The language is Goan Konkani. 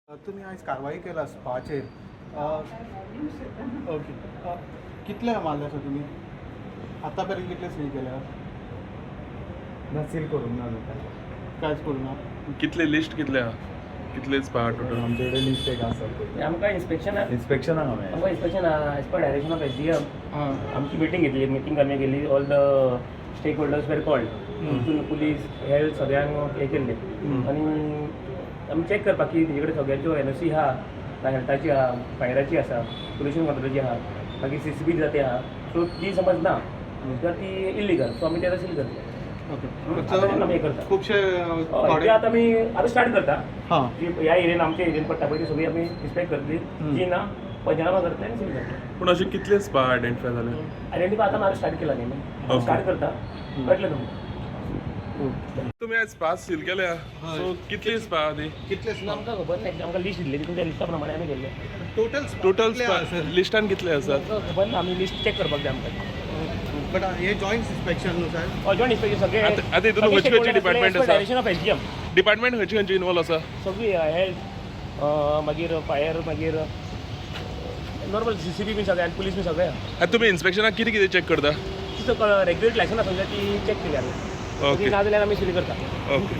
तुमी आयज कारवाई केला स्पाचेर. ओके, कितले मारले आसा तुमी आतां पर्यंत? कितले सील केल्या? ना, सील करूंक ना अजून. कांयच करूं ना? कितले लिस्ट, कितले आहा, कितले स्पा टोटल? आमचे कडेन लिस्ट एक आसा. आमकां इन्स्पेक्शन इन्स्पेक्शनाक आमी. आमकां inspection as per direction of SDM आमची मिटींग घेतली. मिटींग आमी केली, all the stakeholders were called. तितून पुलीस, हेल्थ, सगळ्यांक हें केल्लें आनी आमी चॅक करपाक की तेजे कडेन सगळ्यांच्यो एनओसी आहा, हेल्थाची आहा, फायराची आसा, पोल्युशन कंट्रोलाची आहा, मागीर सीसीबी जाते आहा. सो ती समज ना तर ती इलिगल, सो आमी तेका सील करतले. आतां आमी हें करता. खुबशे हय, ते आतां आमी आतां स्टार्ट करता. जी ह्या एरियन, आमच्या एरियन पडटा पळय, ती सगळी आमी इन्स्पेक्ट करतली. जी ना, पंचनामा करतले आनी सील करतले. पूण अशे कितले स्पा आयडेंटिफाय जाले? आयडेंटिफाय आतां आमी स्टार्ट केला न्ही. स्टार्ट करता, कळटलें तुमकां. तुमी आयज स्पा सील केल्या, सो कितली स्पा ती? कितले? आमकां खबर ना, आमकां लिस्ट दिल्ली, तुमच्या लिस्टा प्रमाणे आमी केल्ले. टोटल? टोटल स्पा लिस्टान कितले आसात? आमकां खबर ना, आमी लिस्ट चॅक करपाक जाय आमकां. बट हे जॉयंट इन्स्पेक्शन न्हू साहेब? हय, जॉयंट इन्स्पेक्शन सगळे. आतां हितून खंयचे खंयचे डिपार्टमेंट आसा? Direction of SDM. डिपार्टमेंट खंयचे खंयचे इन्वॉल्व आसा? सगळी हेल्थ, मागीर फायर, मागीर नॉर्मल सीसीबी बी सगळे आनी पुलीस बी सगळे. आतां तुमी इन्स्पेक्शनाक कितें कितें चॅक करता? तिचो रेग्युलेट लायसन्स आसा, ती चॅक केली आमी. ना जाल्यार आमी सील करता. ओके.